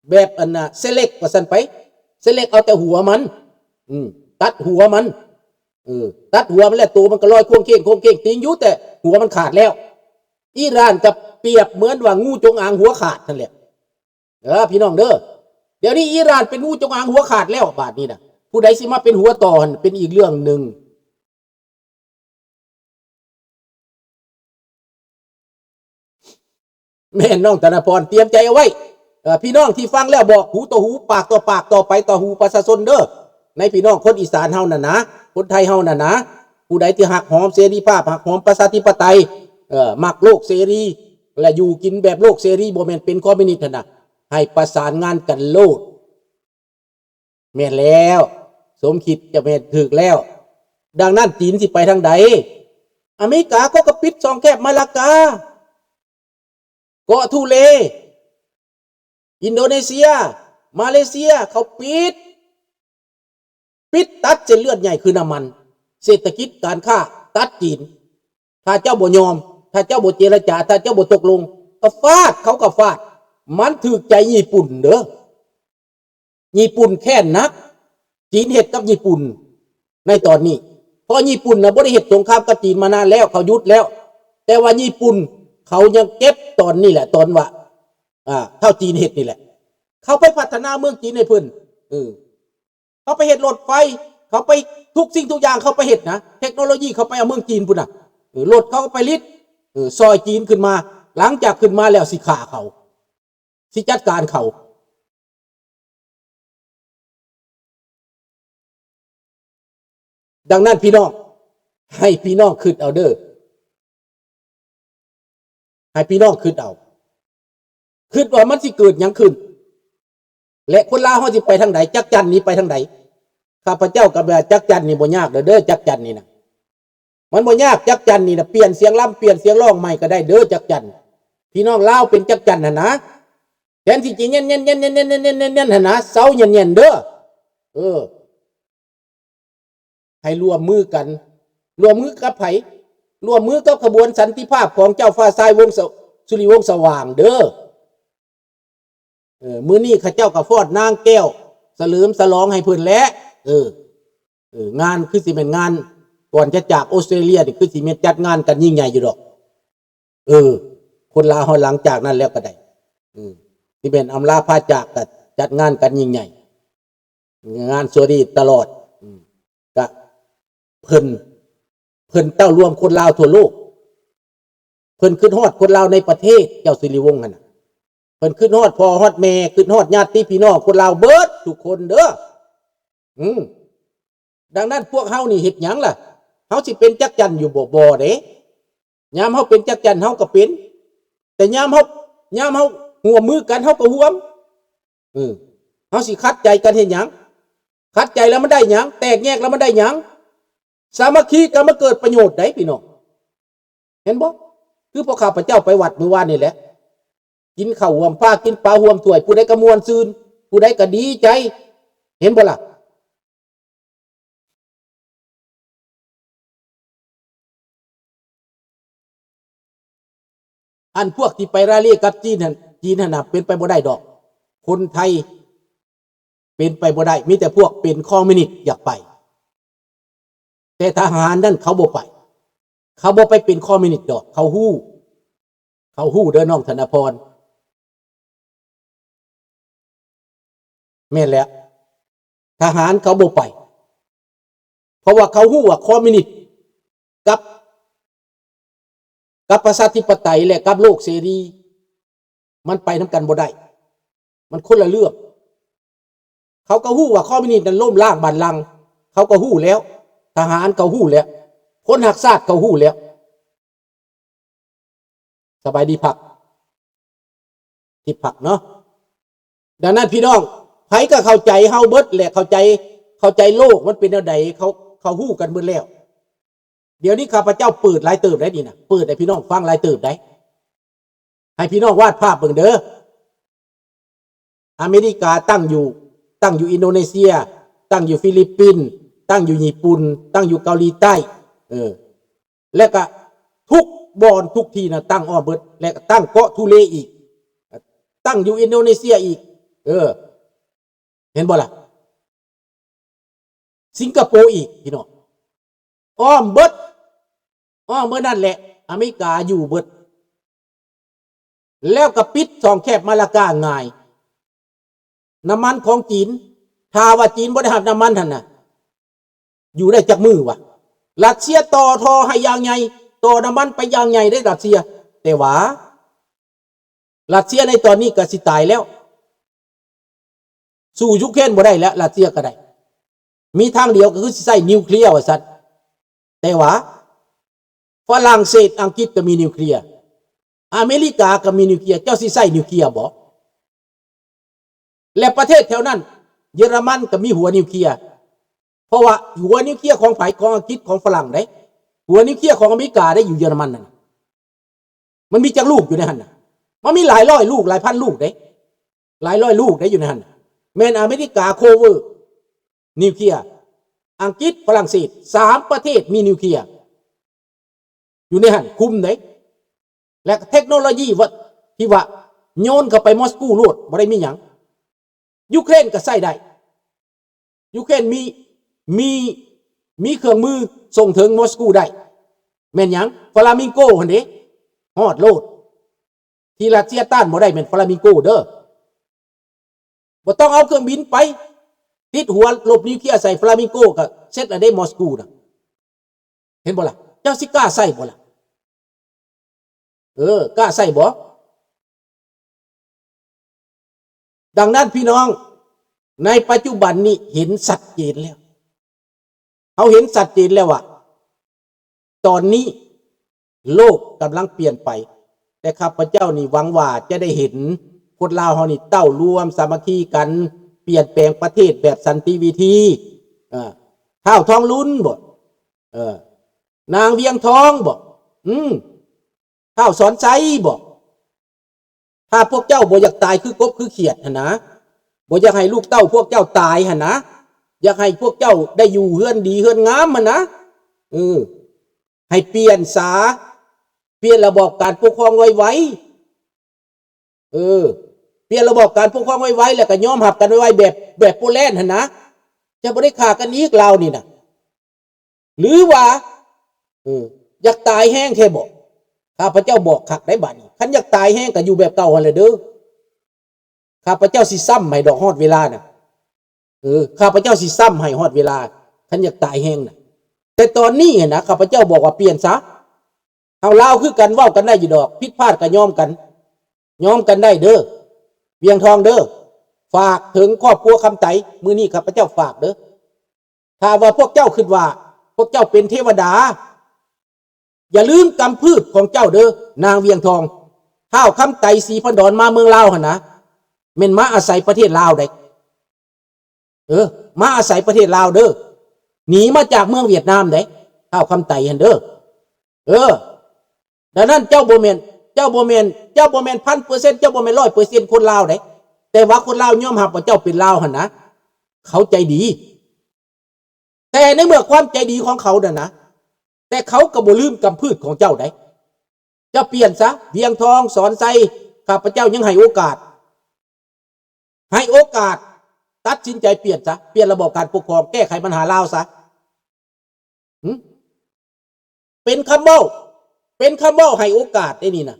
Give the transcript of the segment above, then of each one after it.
ແບບອັນນ່າ ເຊເລັກວ່າຊັ້ນໄປ ເຊເລັກເອົາແຕ່ຫົວມັນ ອືມ ຕັດຫົວມັນ ເອີ ຕັດຫົວມັນແລ້ວ ໂຕມັນກໍລອຍໂຄ້ງເຄ້ງໂຄ້ງເຄ້ງ ຕີງຢູ່ ແຕ່ຫົວມັນຂາດແລ້ວ. ອີຣານກໍປຽບເໝືອນວ່າງູຈົງອາງຫົວຂາດຫັ້ນແຫຼະ ເອີ ພີ່ນ້ອງເດີ. ດຽວນີ້ອີຣານເປັນງູຈົງອາງຫົວຂາດແລ້ວ ບາດນີ້ນະ ຜູ້ໃດຊິມາເປັນຫົວຕໍ່ຫັ້ນ ເປັນອີກເລື່ອງໜຶ່ງ. ແມ່ນ ນ້ອງທະນະພອນ ຕຽມໃຈເອົາໄວ້. ເອີ ພີ່ນ້ອງທີ່ຟັງແລ້ວ ບອກຫູຕໍ່ຫູ ປາກຕໍ່ປາກ ຕໍ່ໄປຕໍ່ຫູປະຊາຊົນເດີ ໃນພີ່ນ້ອງຄົນອີສານເຮົານັ້ນນະ ຄົນໄທເຮົານັ້ນນະ ຜູ້ໃດທີ່ຮັກຫອມເສລີພາບ ຮັກຫອມປະຊາທິປະໄຕ ເອີ ມັກໂລກເສລີ ແລະ ຢູ່ກິນແບບໂລກເສລີ ບໍ່ແມ່ນເປັນຄອມມິວນິດຫັ້ນນະ ໃຫ້ປະສານງານກັນໂລດ. ແມ່ນແລ້ວ ສົມຄິດຈະແມ່ນຖືກແລ້ວ. ດັ່ງນັ້ນ ຈີນຊິໄປທາງໃດ? ອາເມລິກາເຂົາກໍປິດຊ່ອງແຄບມາລາກາ ເກາະທູເລ ອິນໂດເນເຊຍ ມາເລເຊຍ ເຂົາປິດ ປິດຕັດເສັ້ນເລືອດໃຫຍ່ຄືນ້ຳມັນ ເສດຖະກິດການຄ້າຕັດຈີນ. ຖ້າເຈົ້າບໍ່ຍອມ ຖ້າເຈົ້າບໍ່ເຈລະຈາ ຖ້າເຈົ້າບໍ່ຕົກລົງ ກໍຟາດ ເຂົາກໍຟາດ. ມັນຖືກໃຈຍີ່ປຸ່ນເດີ. ຍີ່ປຸ່ນແຄ້ນໜັກ ຈີນເຮັດກັບຍີ່ປຸ່ນໃນຕອນນີ້ ເພາະຍີ່ປຸ່ນນະບໍ່ໄດ້ເຮັດສົງຄາມກັບຈີນມານານແລ້ວ ເຂົາຢຸດແລ້ວ ແຕ່ວ່າຍີ່ປຸ່ນເຂົາຍັງເຈັບຕອນນີ້ແຫຼະ ຕອນວ່າ ອ່າ ເທົ່າຈີນເຮັດນີ້ແຫຼະ ເຂົາໄປພັດທະນາເມືອງຈີນໃຫ້ເພິ່ນ ເອີ ເຂົາໄປເຮັດລົດໄຟ ເຂົາໄປທຸກສິ່ງທຸກຢ່າງ ເຂົາໄປເຮັດນະ ເທັກໂນໂລຢີເຂົາໄປເອົາເມືອງຈີນພຸ້ນນະ ເອີ ລົດເຂົາກໍໄປລິດ ເອີ ຊ່ອຍຈີນຂຶ້ນມາ ຫຼັງຈາກຂຶ້ນມາແລ້ວຊິຂ້າເຂົາ ຊິຈັດການເຂົາ. ດັ່ງນັ້ນ ພີ່ນ້ອງ ໃຫ້ພີ່ນ້ອງຄິດເອົາເດີ ໃຫ້ພີ່ນ້ອງຄິດເອົາ ຄິດວ່າມັນຊິເກີດຫຍັງຂຶ້ນ ແລະ ຄົນລາວເຮົາຊິໄປທາງໃດ ຈັກຈັນນີ້ໄປທາງໃດ. ຂ້າພະເຈົ້າກໍວ່າຈັກຈັນນີ້ບໍ່ຍາກເດີ ຈັກຈັນນີ້ນະ ມັນບໍ່ຍາກ ຈັກຈັນນີ້ນະ ປ່ຽນສຽງລຳ ປ່ຽນສຽງຮ້ອງໃໝ່ກໍໄດ້ເດີ ຈັກຈັນ. ພີ່ນ້ອງລາວເປັນຈັກຈັນຫັ້ນນະ ແທນທີ່ຈະແຍ່ນໆໆໆໆຫັ້ນນະ ເຊົາແຍ່ນໆເດີ ເອີ ໃຫ້ຮ່ວມມືກັນ. ຮ່ວມມືກັບໃຜ? ຮ່ວມມືກັບຂະບວນສັນຕິພາບຂອງເຈົ້າຟ້າຊາຍວົງສະ ສຸລິວົງສະຫວ່າງເດີ. ເອີ ມື້ນີ້ເຂົາເຈົ້າກໍຟ້ອນນາງແກ້ວສະເຫຼີມສະຫຼອງໃຫ້ເພິ່ນແຫຼະ. ເອີ ເອີ ງານຄືຊິແມ່ນງານ ກ່ອນຈະຈາກອອສເຕຣເລຍນີ້ ຄືຊິແມ່ນຈັດງານກັນຍິ່ງໃຫຍ່ຢູ່ດອກ. ເອີ ຄົນລາວເຮົາຫຼັງຈາກນັ້ນແລ້ວກໍໄດ້ ເອີ ຊິແມ່ນອຳລາພາຈາກ ກໍຈັດງານກັນຍິ່ງໃຫຍ່ ງານສະຫວັດດີຕະຫຼອດ ອືມ ກະເພິ່ນ ເພິ່ນເຕົ້າລວມຄົນລາວທົ່ວໂລກ ເພິ່ນຄິດຮອດຄົນລາວໃນປະເທດ ເຈົ້າສິລິວົງຫັ້ນນະ ເພິ່ນຄິດຮອດພໍ່ຮອດແມ່ ຄິດຮອດຍາດຕິພີ່ນ້ອງຄົນລາວເບິດທຸກຄົນເດີ. ອືມ ດັ່ງນັ້ນພວກເຮົານີ້ເຮັດຫຍັງລະ? ເຮົາຊິເປັນຈັກຈັນຢູ່ບໍ່? ບໍ່ເດ້. ຍາມເຮົາເປັນຈັກຈັນເຮົາກໍເປັນ ແຕ່ຍາມເຮົາ ຍາມເຮົາຮ່ວມມືກັນເຮົາກໍຮ່ວມ. ເອີ ເຮົາຊິຂັດໃຈກັນເຮັດຫຍັງ? ຂັດໃຈແລ້ວມັນໄດ້ຫຍັງ? ແຕກແຍກແລ້ວມັນໄດ້ຫຍັງ? ສາມັກຄີກັນມາເກີດປະໂຫຍດໃດ໋ພີ່ນ້ອງ. ເຫັນບໍ່? ຄືພວກຂ້າພະເຈົ້າໄປວັດມື້ວານນີ້ແຫຼະ ກິນເຂົ້າຮ່ວມພາ ກິນປາຮ່ວມຖ້ວຍ ຜູ້ໃດກໍມ່ວນຊື່ນ ຜູ້ໃດກໍດີໃຈ ເຫັນບໍ່ລະ? ອັນພວກທີ່ໄປລາລີກັບຈີນຫັ້ນ ຈີນຫັ້ນນະ ເປັນໄປບໍ່ໄດ້ດອກ. ຄົນໄທເປັນໄປບໍ່ໄດ້ ມີແຕ່ພວກເປັນຄອມມິວນິດຢາກໄປ ແຕ່ທະຫານນັ້ນເຂົາບໍ່ໄປ ເຂົາບໍ່ໄປເປັນຄອມມິວນິດດອກ ເຂົາຮູ້ ເຂົາຮູ້ເດີນ້ອງທະນະພອນ. ແມ່ນແລ້ວ ທະຫານເຂົາບໍ່ໄປ ເພາະວ່າເຂົາຮູ້ວ່າຄອມມິວນິດກັບ ກັບປະຊາທິປະໄຕ ແລະ ກັບໂລກເສລີ ມັນໄປນຳກັນບໍ່ໄດ້ ມັນຄົນລະເລື່ອງ. ເຂົາກໍຮູ້ວ່າຄອມມິວນິດນັ້ນລົ້ມລ້າງບັນລັງ ເຂົາກໍຮູ້ແລ້ວ ທະຫານເຂົາຮູ້ແລ້ວ ຄົນຮັກຊາດເຂົາຮູ້ແລ້ວ. ສະບາຍດີພັກ ທີ່ພັກເນາະ. ດັ່ງນັ້ນພີ່ນ້ອງ ໃຜກໍເຂົ້າໃຈເຮົາເບິດແຫຼະ ເຂົ້າໃຈ ເຂົ້າໃຈໂລກມັນເປັນແນວໃດ ເຂົາ ເຂົາຮູ້ກັນເບິດແລ້ວ. ດຽວນີ້ຂ້າພະເຈົ້າເປີດຫຼາຍເຕີບໄດ໋ນີ້ນະ ເປີດໃຫ້ພີ່ນ້ອງຟັງຫຼາຍເຕີບໄດ໋ ໃຫ້ພີ່ນ້ອງວາດພາບເບິ່ງເດີ. ອາເມລິກາຕັ້ງຢູ່ ຕັ້ງຢູ່ອິນໂດເນເຊຍ ຕັ້ງຢູ່ຟີລິບປິນ ຕັ້ງຢູ່ຍີ່ປຸ່ນ ຕັ້ງຢູ່ເກົາຫຼີໃຕ້ ເອີ ແລະກະທຸກບ່ອນທຸກທີ່ນະ ຕັ້ງອ້ອມເບິດ ແລະກະຕັ້ງເກາະທູເລອີກ ຕັ້ງຢູ່ອິນໂດເນເຊຍອີກ ເອີ ເຫັນບໍ່ລະ? ສິງກະໂປອີກ ພີ່ນ້ອງ ອ້ອມເບິດ ອ້ອມເບິດນັ້ນແຫຼະ ອາເມລິກາຢູ່ເບິດ ແລ້ວກໍປິດຊ່ອງແຄບມາລາກາງ່າຍ. ນ້ຳມັນຂອງຈີນ ຖ້າວ່າຈີນບໍ່ໄດ້ຮັບນ້ຳມັນຫັ້ນນະ ຢູ່ໄດ້ຈັກມື້ວະ? ຣັດເຊຍຕໍ່ທໍ່ໃຫ້ຢ່າງໃຫຍ່ ຕໍ່ນ້ຳມັນໄປຢ່າງໃຫຍ່ເດ້ຣັດເຊຍ ແຕ່ວ່າຣັດເຊຍໃນຕອນນີ້ກໍຊິຕາຍແລ້ວ ສູ້ຢູເຄຣນບໍ່ໄດ້ແລ້ວ ຣັດເຊຍກໍໄດ້ ມີທາງດຽວກໍຄືຊິໃຊ້ນິວເຄລຍວ່າຊັ້ນ. ແຕ່ວ່າຝຣັ່ງເສດ ອັງກິດກໍມີນິວເຄລຍ ອາເມລິກາກໍມີນິວເຄລຍ ເຈົ້າຊິໃຊ້ນິວເຄລຍບໍ່? ແລະປະເທດແຖວນັ້ນ ເຢຍລະມັນກໍມີຫົວນິວເຄລຍ ເພາະວ່າຫົວນິວເຄລຍຂອງໃຜ? ຂອງອັງກິດ ຂອງຝຣັ່ງເດ້ ຫົວນິວເຄລຍຂອງອາເມລິກາໄດ້ຢູ່ເຢຍລະມັນນັ້ນ ມັນມີຈັກລູກຢູ່ໃນຫັ້ນນະ? ມັນມີຫຼາຍຮ້ອຍລູກ ຫຼາຍພັນລູກເດ້ ຫຼາຍຮ້ອຍລູກເດ້ຢູ່ໃນຫັ້ນນະ ແມ່ນອາເມລິກາໂຄເວີນິວເຄລຍ ອັງກິດ ຝຣັ່ງເສດ ສາມປະເທດມີນິວເຄລຍ ຢູ່ໃນຫັ້ນຄຸມເດ້ ແລະເທັກໂນໂລຢີວ່າ ທີ່ວ່າໂຍນເຂົ້າໄປມອສກູໂລດ ບໍ່ໄດ້ມີຫຍັງ ຢູເຄຣນກໍໃຊ້ໄດ້ ຢູເຄຣນມີ ມີ ມີເຄື່ອງມືສົ່ງເຖິງມອສກູໄດ້ ແມ່ນຫຍັງ? ຟລາມິງໂກຫັ້ນເດ້ ຮອດໂລດ ທີ່ຣັດເຊຍຕ້ານບໍ່ໄດ້ແມ່ນຟລາມິງໂກເດີ ບໍ່ຕ້ອງເອົາເຄື່ອງບິນໄປ ຕິດຫົວລົບນິວເຄລຍໃສ່ຟລາມິງໂກກໍເສັດແລ້ວເດ້ ມອສກູນະ ເຫັນບໍ່ລະ? ເຈົ້າຊິກ້າໃຊ້ບໍ່ລະ? ເອີ ກ້າໃຊ້ບໍ່? ດັ່ງນັ້ນພີ່ນ້ອງ ໃນປັດຈຸບັນນີ້ເຫັນຊັດເຈນແລ້ວ ເຮົາເຫັນຊັດເຈນແລ້ວວ່າ ຕອນນີ້ໂລກກຳລັງປ່ຽນໄປ ແຕ່ຂ້າພະເຈົ້ານີ້ຫວັງວ່າຈະໄດ້ເຫັນຄົນລາວເຮົານີ້ເຕົ້າລວມສາມັກຄີກັນ ປ່ຽນແປງປະເທດແບບສັນຕິວິທີ ເອີ ທ້າວທອງລຸນບໍ ເອີ ນາງວຽງທອງບໍ ອືມ ທ້າວສອນໄຊບໍ ຖ້າພວກເຈົ້າບໍ່ຢາກຕາຍຄືກົບຄືຂຽດຫັ້ນນະ ບໍ່ຢາກໃຫ້ລູກເຕົ້າພວກເຈົ້າຕາຍຫັ້ນນະ ຢາກໃຫ້ພວກເຈົ້າໄດ້ຢູ່ເຮືອນດີເຮືອນງາມຫັ້ນນະ ເອີ ໃຫ້ປ່ຽນສາ ປ່ຽນລະບອບການປົກຄອງໄວໆ ເອີ ປ່ຽນລະບອບການປົກຄອງໄວໆ ແລ້ວກໍຍອມຮັບກັນໄວໆ ແບບ ແບບໂປແລນຫັ້ນນະ ຈະບໍ່ໄດ້ຂ້າກັນອີກລາວນີ້ນະ. ຫຼືວ່າ ເອີ ຢາກຕາຍແຮງແທ້ບໍ? ຂ້າພະເຈົ້າບອກຄັກໄດ໋ບາດນີ້ ຄັນຢາກຕາຍແຮງກໍຢູ່ແບບເກົ່າຫັ້ນແຫຼະເດີ ຂ້າພະເຈົ້າຊິຊ້ຳໃຫ້ດອກຮອດເວລານະ ເອີ ຂ້າພະເຈົ້າຊິຊ້ຳໃຫ້ຮອດເວລາ ຄັນຢາກຕາຍແຮງນະ ແຕ່ຕອນນີ້ຫັ້ນນະ ຂ້າພະເຈົ້າບອກວ່າປ່ຽນຊະ ເຮົາລາວຄືກັນ ເວົ້າກັນໄດ້ຢູ່ດອກ ຜິດພາດກໍຍອມກັນ ຍອມກັນໄດ້ເດີ ວຽງທອງເດີ ຝາກເຖິງຄອບຄົວຄຳໄຕ ມື້ນີ້ຂ້າພະເຈົ້າຝາກເດີ ຖ້າວ່າພວກເຈົ້າຄິດວ່າພວກເຈົ້າເປັນເທວະດາ ຢ່າລືມກຳພືດຂອງເຈົ້າເດີ ນາງວຽງທອງ ທ້າວຄຳໄຕ ສີພັນດອນ ມາເມືອງລາວຫັ້ນນະ ແມ່ນມາອາໄສປະເທດລາວໃດ ເອີ ມາອາໄສປະເທດລາວເດີ ໜີມາຈາກເມືອງຫວຽດນາມໃດ ທ້າວຄຳໄຕຫັ້ນເດີ ເອີ ດັ່ງນັ້ນເຈົ້າບໍ່ແມ່ນ ເຈົ້າບໍ່ແມ່ນ ເຈົ້າບໍ່ແມ່ນພັນເປີເຊັນ ເຈົ້າບໍ່ແມ່ນຮ້ອຍເປີເຊັນຄົນລາວໃດ ແຕ່ວ່າຄົນລາວຍອມຮັບວ່າເຈົ້າເປັນລາວຫັ້ນນະ ເຂົາໃຈດີ ແຕ່ໃນເມື່ອຄວາມໃຈດີຂອງເຂົານັ້ນນະ ແຕ່ເຂົາກໍບໍ່ລືມກຳພືດຂອງເຈົ້າໃດ ເຈົ້າປ່ຽນຊະ ວຽງທອງ ສອນໄຊ ຂ້າພະເຈົ້າຍັງໃຫ້ໂອກາດ ໃຫ້ໂອກາດ ຕັດສິນໃຈປ່ຽນຊະ ປ່ຽນລະບອບການປົກຄອງ ແກ້ໄຂບັນຫາລາວຊະ ຫຶ? ເປັນຄຳເວົ້າ ເປັນຄຳເວົ້າໃຫ້ໂອກາດເດ້ນີ້ນະ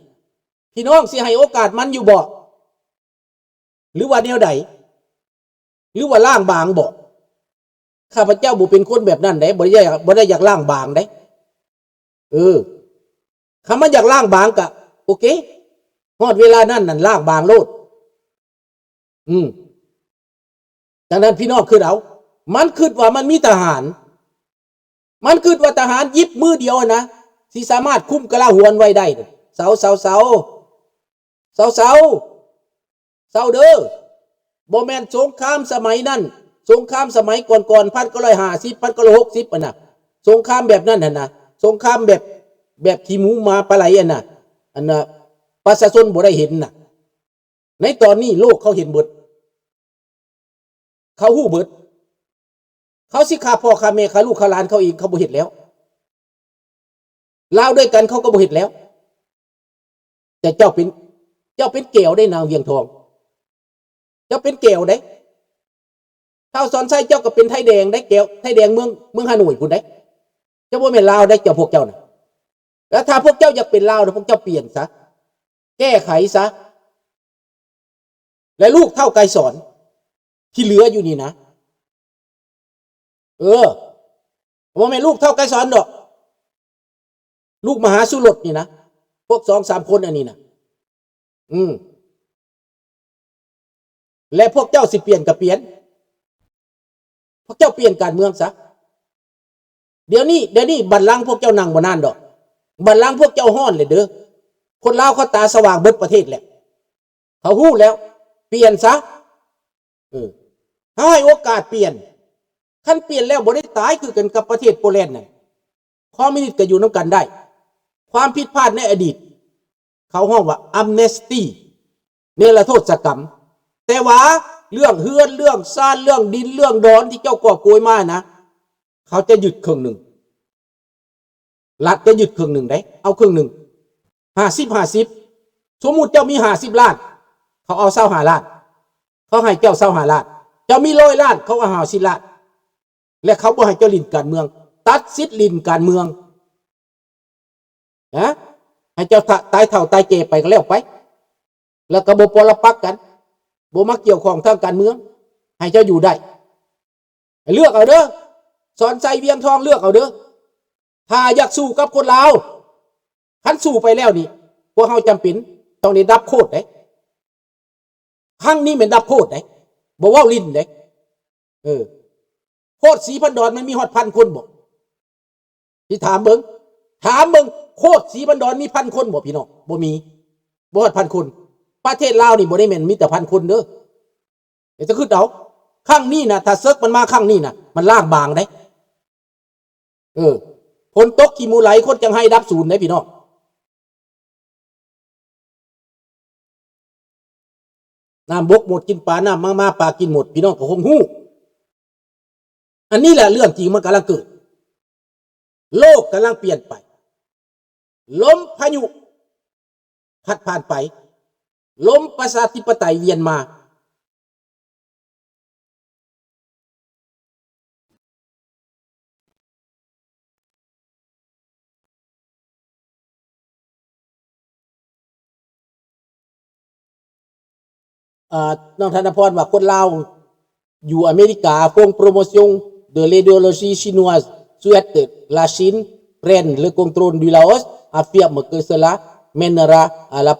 ພີ່ນ້ອງຊິໃຫ້ໂອກາດມັນຢູ່ບໍ່? ຫຼືວ່າແນວໃດ? ຫຼືວ່າລ້າງບາງບໍ? ຂ້າພະເຈົ້າບໍ່ເປັນຄົນແບບນັ້ນເດ້ ບໍ່ໄດ້ ບໍ່ໄດ້ຢາກລ້າງບາງເດ້ ເອີ ຄັນມັນຢາກລ້າງບາງກະໂອເຄ ຮອດເວລານັ້ນນັ້ນລ້າງບາງໂລດ ອືມ ດັ່ງນັ້ນພີ່ນ້ອງຄິດເອົາ ມັນຄິດວ່າມັນມີທະຫານ ມັນຄິດວ່າທະຫານຢິບມືດຽວຫັ້ນນະ ຊິສາມາດຄຸມກະລາໂຫມໄວ້ໄດ້ ເຊົາ ເຊົາ ເຊົາ ເຊົາ ເຊົາ ເຊົາເດີ ບໍ່ແມ່ນສົງຄາມສະໄໝນັ້ນ ສົງຄາມສະໄໝກ່ອນໆ ພັນເກົ້າຮ້ອຍຫ້າສິບ ພັນເກົ້າຮ້ອຍຫົກສິບຫັ້ນນະ ສົງຄາມແບບນັ້ນຫັ້ນນະ ສົງຄາມແບບ ແບບຂີ້ໝູໝາປາໄຫຼຫັ້ນນະ ອັນນະ ປະຊາຊົນບໍ່ໄດ້ເຫັນນະ ໃນຕອນນີ້ໂລກເຂົາເຫັນເບິດ ເຂົາຮູ້ເບິດ ເຂົາຊິຂ້າພໍ່ຂ້າແມ່ ຂ້າລູກຂ້າຫຼານເຂົາເອງ ເຂົາບໍ່ເຮັດແລ້ວ ລາວດ້ວຍກັນເຂົາກໍບໍ່ເຮັດແລ້ວ ແຕ່ເຈົ້າເປັນ ເຈົ້າເປັນແກວເດ້ ນາງວຽງທອງ ເຈົ້າເປັນແກວເດ້. ທ້າວສອນໄຊເຈົ້າກໍເປັນໄທແດງໄດ້ ແກວໄທແດງເມືອງ ເມືອງຮ່າໂນ້ຍພຸ້ນເດ້. ເຈົ້າບໍ່ແມ່ນລາວໄດ້ ເຈົ້າ ພວກເຈົ້ານະ. ແລ້ວຖ້າພວກເຈົ້າຢາກເປັນລາວນະ ພວກເຈົ້າປ່ຽນຊະ ແກ້ໄຂຊະ. ແລະ ລູກທ້າວໄກສອນທີ່ເຫຼືອຢູ່ນີ້ນະ ເອີ ບໍ່ແມ່ນລູກທ້າວໄກສອນດອກ ລູກມະຫາສຸລົດນີ້ນະ ພວກສອງສາມຄົນອັນນີ້ນະ ອືມ ແລະ ພວກເຈົ້າຊິປ່ຽນກໍປ່ຽນ ພວກເຈົ້າປ່ຽນການເມືອງຊະ. ດຽວນີ້ ດຽວນີ້ບັນລັງພວກເຈົ້ານັ່ງບໍ່ນານດອກ ບັນລັງພວກເຈົ້າຮ້ອນແລ້ວເດີ. ຄົນລາວເຂົາຕາສະຫວ່າງເບິດປະເທດແລ້ວ ເຂົາຮູ້ແລ້ວ ປ່ຽນຊະ. ເອີ ເຮົາໃຫ້ໂອກາດປ່ຽນ ຄັນປ່ຽນແລ້ວບໍ່ໄດ້ຕາຍຄືກັນກັບປະເທດໂປແລນນັ້ນ ຄອມມິວນິດກໍຢູ່ນຳກັນໄດ້. ຄວາມຜິດພາດໃນອະດີດ ເຂົາຮ້ອງວ່າ amnesty ເນລະໂທດສະກຳ. ແຕ່ວ່າເລື່ອງເຮືອນ ເລື່ອງຊານ ເລື່ອງດິນ ເລື່ອງດອນທີ່ເຈົ້າກອບໂກຍມານະ ເຂົາຈະຍຶດເຄິ່ງໜຶ່ງ. ລັດຈະຍຶດເຄິ່ງໜຶ່ງເດ້ ເອົາເຄິ່ງໜຶ່ງ ຫ້າສິບ ຫ້າສິບ. ສົມມຸດເຈົ້າມີຫ້າສິບລ້ານ ເຂົາເອົາຊາວຫ້າລ້ານ ເຂົາໃຫ້ເຈົ້າຊາວຫ້າລ້ານ. ເຈົ້າມີຮ້ອຍລ້ານ ເຂົາເອົາຫ້າສິບລ້ານ ແລະ ເຂົາບໍ່ໃຫ້ເຈົ້າຫຼິ້ນການເມືອງ ຕັດສິດຫຼິ້ນການເມືອງ. ຮະ ໃຫ້ເຈົ້າຕາຍເຖົ້າຕາຍແກ່ໄປກໍແລ້ວໄປ ແລ້ວກໍບໍ່ປໍລະປັກກັນ ບໍ່ມາກ່ຽວຂ້ອງທາງການເມືອງ ໃຫ້ເຈົ້າຢູ່ໄດ້. ເລືອກເອົາເດີ ສອນໄຊ ວຽງທອງ ເລືອກເອົາເດີ ຖ້າຢາກສູ້ກັບຄົນລາວ. ຄັນສູ້ໄປແລ້ວນີ້ ພວກເຮົາຈຳເປັນຕ້ອງໄດ້ດັບໂຄດເດ້. ຄັ້ງນີ້ແມ່ນດັບໂຄດເດ້ ບໍ່ເວົ້າຫຼິ້ນເດ້. ເອີ ໂຄດສີພັນດອນມັນມີຮອດພັນຄົນບໍ່? ຊິຖາມເບິ່ງ ຖາມເບິ່ງ ໂຄດສີພັນດອນມີພັນຄົນບໍ່ພີ່ນ້ອງ? ບໍ່ມີ ບໍ່ຮອດພັນຄົນ. ປະເທດລາວນີ້ບໍ່ໄດ້ແມ່ນມີແຕ່ພັນຄົນເດີ. ເຈົ້າຄິດເອົາ ຄັ້ງນີ້ນະ ຖ້າເສິກມັນມາຄັ້ງນີ້ນະ ມັນລ້າງບາງເດ້. ເອີ ຝົນຕົກຂີ້ໝູໄຫຼ ຄົນຈັ່ງໄຮດັບສູນເດ້ພີ່ນ້ອງ. ນ້ຳບົກໝົດກິນປາ ນ້ຳມາມາປາກິນໝົດ ພີ່ນ້ອງກໍຄົງຮູ້. ອັນນີ້ແຫຼະເລື່ອງຈິງມັນກຳລັງເກີດ. ໂລກກຳລັງປ່ຽນໄປ. ລົມພາຍຸພັດຜ່ານໄປ. ລົມປະຊາທິປະໄຕວຽນມາ. ອ່າ ນ້ອງທະນະພອນວ່າຄົນລາວຢູ່ອາເມລິກາ font promotion de l'idéologie chinoise souhaite la Chine prenne le contrôle du Laos, affirme que cela mènera à la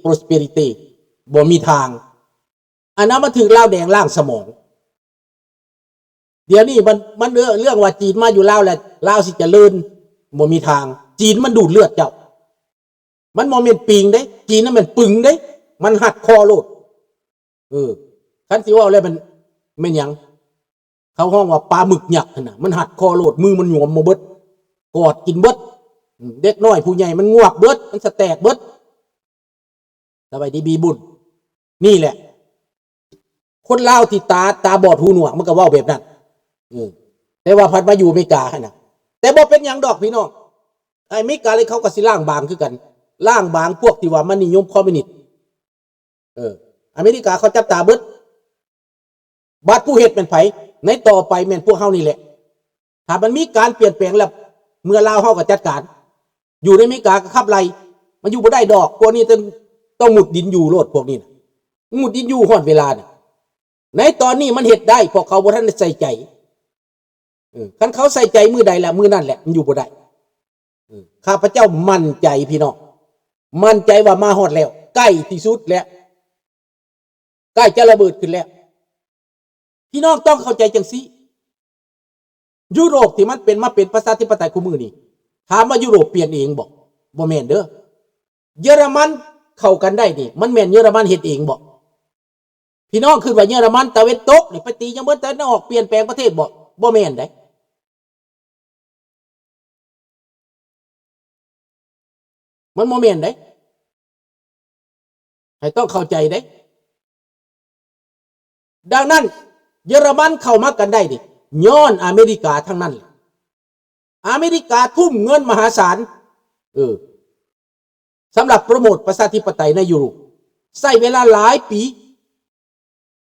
prospérité. ບໍ່ມີທາງ. ອັນນັ້ນມັນຖືກລາວແດງລ້າງສະໝອງ. ດຽວນີ້ມັນ ມັນເລື່ອງ ເລື່ອງວ່າຈີນມາຢູ່ລາວແລ້ວ ລາວຊິຈະເລີນ ບໍ່ມີທາງ. ຈີນມັນດູດເລືອດເຈົ້າ. ມັນບໍ່ແມ່ນປິງເດ້ ຈີນນັ້ນແມ່ນປຶງເດ້ ມັນຮັດຄໍໂລດ. ເອີ ຄັນຊິເວົ້າແລ້ວມັນ ແມ່ນຫຍັງ? ເຂົາຮ້ອງວ່າປາໝຶກຍັກຫັ້ນນະ ມັນຮັດຄໍໂລດ ມືມັນຫຍວມມາເບິດ ກອດກິນເບິດ. ເດັກນ້ອຍຜູ້ໃຫຍ່ມັນງວບເບິດ ມັນສະແຕກເບິດ. ສະບາຍດີ ບີບຸນ. ນີ້ແຫຼະ ຄົນລາວທີ່ຕາ ຕາບອດຫູໜວກ ມັນກໍເວົ້າແບບນັ້ນ. ເອີ ແຕ່ວ່າພັດມາຢູ່ອາເມລິກາຫັ້ນນະ. ແຕ່ບໍ່ເປັນຫຍັງດອກພີ່ນ້ອງ. ອາເມລິກາເລີຍ ເຂົາກໍຊິລ້າງບາງຄືກັນ. ລ້າງບາງພວກທີ່ວ່າມັນນິຍົມຄອມມິວນິດ. ເອີ ອາເມລິກາເຂົາຈັບຕາເບິດ. ບາດຜູ້ເຮັດແມ່ນໃຜ? ໃນຕໍ່ໄປແມ່ນພວກເຮົານີ້ແຫຼະ. ຖ້າມັນມີການປ່ຽນແປງແລ້ວ ເມືອລາວເຮົາກໍຈັດການ. ຢູ່ໃນອາເມລິກາກໍຂັບໄລ່. ມັນຢູ່ບໍ່ໄດ້ດອກ. ພວກນີ້ຕ້ອງ ຕ້ອງມຸດດິນຢູ່ໂລດ ພວກນີ້ນະ. ມຸດດິນຢູ່ຮອດເວລານະ. ໃນຕອນນີ້ມັນເຮັດໄດ້ ເພາະເຂົາບໍ່ທັນໄດ້ໃສ່ໃຈ. ເອີ ຄັນເຂົາໃສ່ໃຈມື້ໃດລະ ມື້ນັ້ນແຫຼະ ມັນຢູ່ບໍ່ໄດ້. ເອີ ຂ້າພະເຈົ້າໝັ້ນໃຈພີ່ນ້ອງ ໝັ້ນໃຈວ່າມາຮອດແລ້ວ ໃກ້ທີ່ສຸດແລ້ວ ໃກ້ຈະລະເບີດຂຶ້ນແລ້ວ. ພີ່ນ້ອງຕ້ອງເຂົ້າໃຈຈັ່ງຊີ້. ຢູໂຣບທີ່ມັນເປັນ ມາເປັນປະຊາທິປະໄຕຄູ່ມື້ນີ້ ຖາມວ່າຢູໂຣບປ່ຽນເອງບໍ່? ບໍ່ແມ່ນເດີ. ເຢຍລະມັນເຂົ້າກັນໄດ້ນີ້ ມັນແມ່ນເຢຍລະມັນເຮັດເອງບໍ່? ພີ່ນ້ອງຄິດວ່າເຢຍລະມັນຕາເວັນຕົກນີ້ ໄປຕີຫຍັງເບິ່ງຕາເວັນອອກ ປ່ຽນແປງປະເທດບໍ່? ບໍ່ແມ່ນເດ້. ມັນບໍ່ແມ່ນເດ້. ໃຫ້ຕ້ອງເຂົ້າໃຈເດ້. ດັ່ງນັ້ນ ເຢຍລະມັນເຂົ້າມາກັນໄດ້ນີ້ ຍ້ອນອາເມລິກາທັງນັ້ນແຫຼະ. ອາເມລິກາທຸ່ມເງິນມະຫາສານ ເອີ ສຳລັບໂປຣໂມດປະຊາທິປະໄຕໃນຢູໂຣບ ໃຊ້ເວລາຫຼາຍປີ